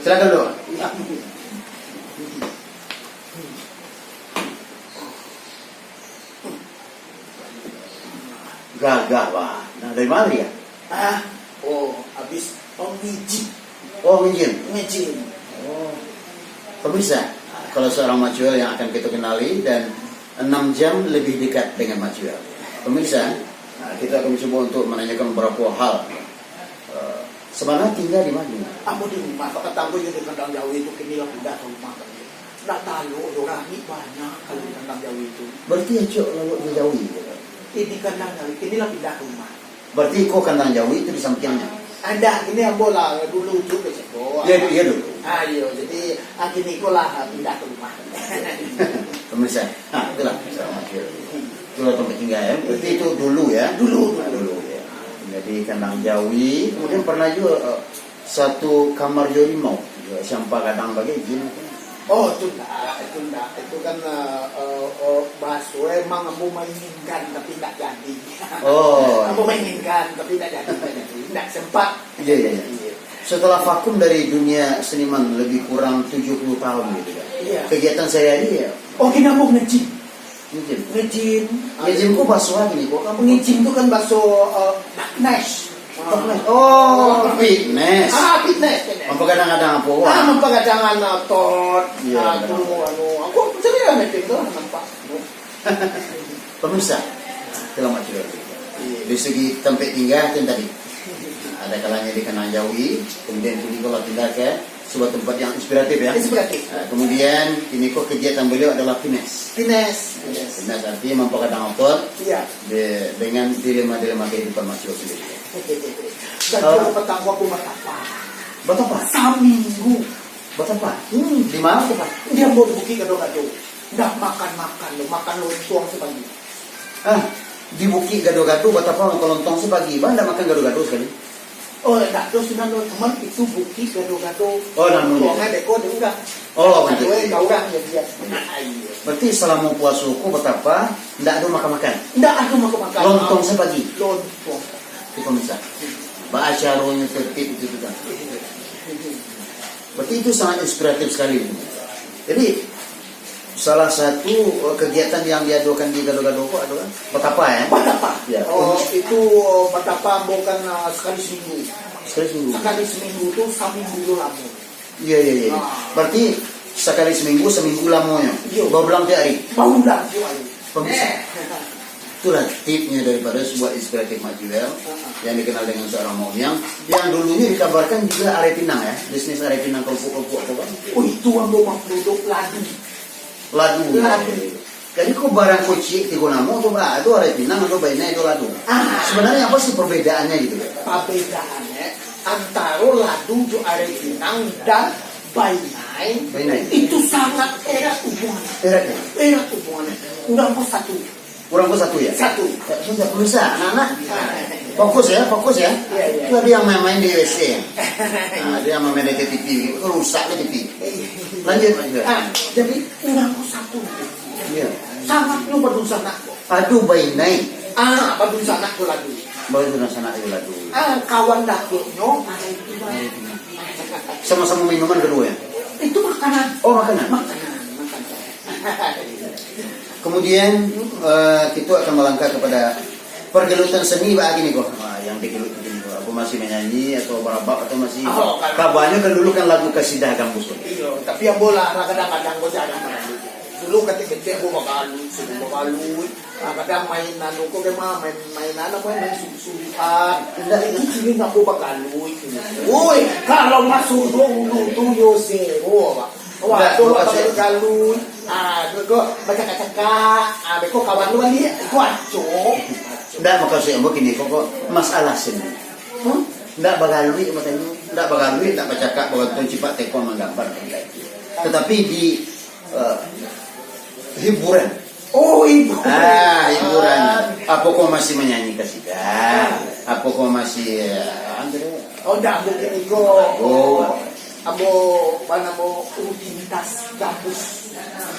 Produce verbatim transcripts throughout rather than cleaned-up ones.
Silakan duduk. Gagah, Pak. Nah, dari mana dia? Ah, oh, habis, oh, nge-gym. Oh, nge-gym. Nge-gym. Oh. Pemirsa, kalau seorang Mak Jul yang akan kita kenali dan enam jam lebih dekat dengan Mak Jul. Pemirsa, nah, kita akan mencoba untuk menanyakan beberapa hal. Eh, sebenarnya tinggal di mana? Ambo di rumah, Pak, katanggo jo di Kandang Jawi tu, kini lah pindah ka rumah, Pak. Ndak talok doh, rami banyak kalau di Kandang Jawi tu. Berarti acok lawak di Jawi, ya, Pak? Eh, di Kandang Jawi, kini lah pindah ka rumah. Berarti ko Kandang Jawi tu di sampingnya? Ada, kini ambo lah dulu tu ke situ. Ya, ya, dulu. Ah, iyo, jadi, ah, kini ko lah pindah ka rumah. Pemirsa, nah, itulah, sama dia. Itulah tempat tinggal, ya. Berarti itu dulu, ya? Dulu, dulu. Ah, dulu, ya. Jadi, Kandang Jawi, kemudian pernah juga, eh, satu kamar jo rimau, sampah gadang bagai jin. Oh, itu ndak, itu ndak. Itu kan, eh, eh, eh, baso emang ambo mainginkan, tapi ndak jadi. Oh. Ambo mainginkan, tapi ndak jadi, ndak jadi. Ndak sempat. Iya, iya, iya. Iya. Setelah vakum dari dunia seniman lebih kurang tujuh puluh tahun gitu kan. Iya. Kegiatan sehari-hari ya? Oh, kini ambo nge-gym. Nge-gym. Nge-gym. Nge-gym ko baso apo ni, ko? Nge-gym tu kan baso, eh, darkness. Darkness. Oh, fitness. Ah, fitness, fitness. Mampagadang-gadang apo, wah? Ah, mampagadang otot. Iya, ah, benar. Tu, anu, aku cari lah nge-gym tu lah nampak. Pemirsa, itulah Mak Jul. Iya. Dari segi tempat tinggal tu tadi. Ada kalanya di Kandang Jawi, kemudian kini ko lah pindah ke sebuah tempat yang inspiratif, ya. Inspiratif. Nah, kemudian kini ko kegiatan beliau adalah fitness. Fitness. Nah, fitness artinya mampagadang otot. Iya. De-, dengan dilema-dilema kehidupan Mak Jul sendiri. Oke, oke, oke. Dan kalau petang aku batapa. Batapa? Saminggu. Batapa? Hmm. Di mana tu, Pak? Di ambo di Bukik Gado-Gado. Ndak makan-makan tu, makan lontong sapagi. Ah, di Bukik Gado-Gado batapa makan lontong sapagi? Baa ndak makan gado-gado sakali? Oh, ndak ado sudah lo, cuman itu Bukik Gado-Gado. Oh, namonyo. Lontong ado ko di urang. Oh, betul. Ado ka urang jadi. Iya. Ah, iya. Berarti salamo puaso ko batapa ndak ado makan-makan? Ndak ado makan-makan. Lontong sapagi? Lontong. Itu pemirsa. Baa caronyo tertib itu tu kan. Berarti itu sangat inspiratif sekali. Jadi, salah satu, eh, kegiatan yang diadakan di Gado-Gado ko adalah batapa, ya? Batapa. Ya. Oh, itu, eh, batapa ambo kan, eh, sakali saminggu. Sakali saminggu. Sakali saminggu tu saminggu tu lamo. Iya, iya, iya. Ah. Berarti sakali saminggu, saminggu lamonyo. Iya. Baulang tiap hari. Baulang tiap hari. Pemirsa. Eh. Itulah tipnya daripada sebuah inspiratif Mak Jul yang dikenal dengan seorang Mak Umiang, yang dulunya dikabarkan juga Arai Pinang, ya, bisnis Arai Pinang, kerupuk-kerupuk apa kan? Oh, itu ambo mah produk ladu. Ladu. Ladu. Jadi ko barang kocik tigo namo tu, bah, tu Arai Pinang atau Bainai atau ladu. Ah. Sebenarnya apa sih perbedaannya gitu ya? Perbedaannya antara ladu jo Arai Pinang dan Bainai, Bainai. Itu sangat erat hubungannya. Erat ya? Erat hubungannya. Urang ko satu. Urang ko satu ya? Satu. Ya, sudah, pemirsa, anak-anak. Fokus ya, fokus ya. Iya, iya. Itu ada yang main-main di U S A. Nah, ada yang main-main di T V, rusak lah T V. Lanjut, lanjut. Ah, jadi urang ko satu. Iya. Sangat nyo badunsanak ko. Aduh, Bainai. Ah, badunsanak ko ladu. Badunsanak ko ladu. Ah, kawan dakeknyo. Sama-sama minuman kedua ya? Itu makanan. Oh, makanan. Makanan, makanan. Kemudian, eh, kita akan melangkah kepada pergelutan seni, Pak, gini kok. Wah, yang digelut begini kok. Apa masih menyanyi atau barabak atau masih, oh, kalau kabarnya kan dulu kan lagu kasidah gambus tu. Iyo, tapi ambo lah kadang-kadang ko jarang bagaluik. Dulu katik-katik ambo bagaluik, suka bagaluik. Ah, kadang main anu ko, main, main anu ko, main su-, sulikan. Indak. Itu ciri ambo bagaluik. Woi, kalau masuk dulu tu yo zero, Pak. Wah, indak, tu lah bagaluik. Ah, tu ko bacakak-cakak. Ah, beko kawan tu baliak, ko acok. Indak, maksud ambo gini, kok, kok masalah seni. Hmm? Indak bagaluik, makanya. Indak bagaluik, indak bacakak, bagantong cipak tekong manggambar. Tetapi di, eh, hiburan. Oh, hiburan. Ah, hiburan. Apo ko masih manyanyi kasidah? Apo ko masih, eh, anu tadi? Oh, ndak, mungkin iko. Oh. Ambo, apa namo, rutinitas gambus.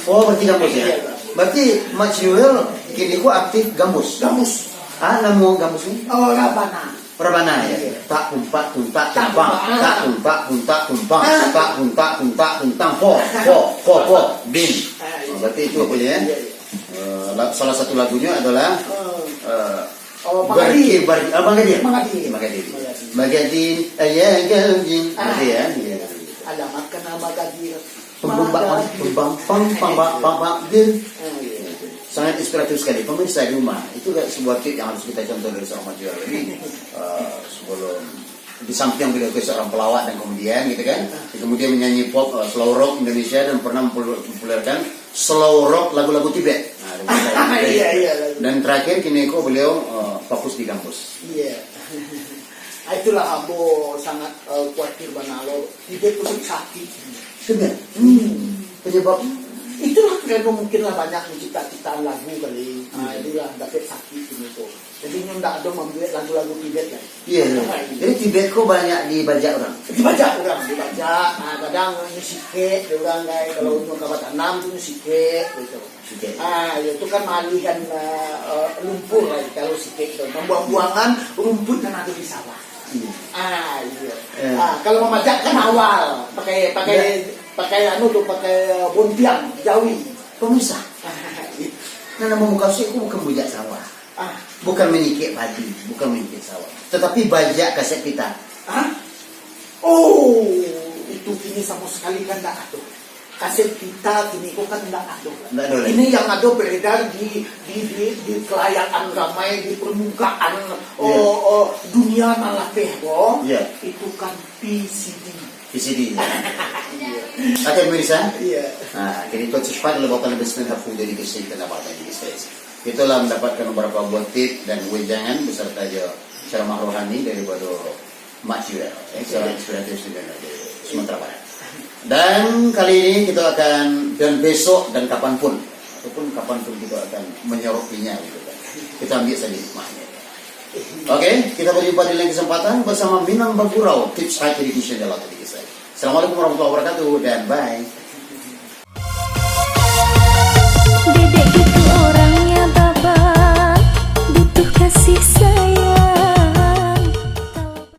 Oh, berarti gambus ya? Iya. Berarti Mak Jul kini ko aktif gambus? Gambus. Ah, namo gambus ni? Oh, Rabana. Rebana, ya. Tak, tumpak, tuntak, tumpang. Tak, tumpak, tuntak, tumpang. Tak, tumpak, tuntak, tumpang. Po, po, po, po. Bin. Ah, iya. Berarti itu apa ya? Iya, iya. Eh, la-, salah satu lagunya adalah, eh, Magadir. Magadir. Magadir. Magadir. Magadir. Magadir. Magadir. Ah. Magadir, ya. Iya. Alamat kena Magadir. Pembang, pembang, pang, pang, pang, pang, pang, din. Ah, iya. Sangat inspiratif sekali. Pemirsa di rumah, itu adalah sebuah tip yang harus kita contoh dari seorang Mat Jewel. Jadi, eh, sebelum, di samping beliau itu seorang pelawak dan komedian, gitu kan, dia kemudian menyanyi pop, eh, slow rock Indonesia dan pernah mempopulerkan slow rock lagu-lagu Tibet. Nah, iya, iya. Dan terakhir, kini ko beliau, eh, fokus di gambus. Iya. Ah, itulah ambo sangat, eh, kuatir bana lo. Tibet tu sakik. Benar. Hmm. Penyebab? Itulah karena mungkin lah banyak mencipta-ciptaan lagu kali. Ah, itulah dapet sakik gitu. Jadi nyo ndak ado mambuek lagu-lagu Tibet lah. Iya, iya. Ah, iya. Jadi Tibet ko banyak dibajak orang. Dibajak orang, dibajak. Ah, kadang nyo sikek, orang kan, kalau nyo ka batanam tu nyo sikek gitu. Sikek. Ah, iyo tu kan malihan, eh, eh, lumpur lah kalau sikek tu. Mambuang-buangan rumput nan ado di sawah. Hmm. Ah, iyo. Eh. Ah, kalau mamajak kan awal, pakai, pakai, pakai anu tu, pakai, eh, bontiang, jawi. Pemisah. Ah, iyo. Nah, nan mamukasuik ko bukan mambajak sawah. Ah. Bukan manyikek padi, bukan manyikek sawah. Tatapi bajak kaset pita. Hah? Oh, itu kini samo sakali kan ndak ado. Kaset pita kini ko kan ndak ado. Ndak ado lai. Ini yang ado beredar di, di, di, di kalayakan ramai, di permukaan, oh, oh, dunia nan lapeh ko. Iya. Itu kan V C D. V C D. Iya. Oke, pemirsa. Iya. Nah, kini ko cepat lah bakal lebih senang aku jadi kesi kita dapat lagi, guys. Kita lah mendapatkan beberapa buah tip dan wejangan beserta jo ceramah rohani daripada Mak Jewel, eh, seorang inspiratif student dari Sumatera Barat. Dan kali ini kita akan, dan besok dan kapanpun, ataupun kapanpun kita akan menyorokinya gitu kan. Kita ambil saja hikmahnya. Oke, kita berjumpa di lain kesempatan bersama Minang Bagurau, Tips High Education dalam Tadi Kisah. Assalamualaikum warahmatullahi wabarakatuh dan bye.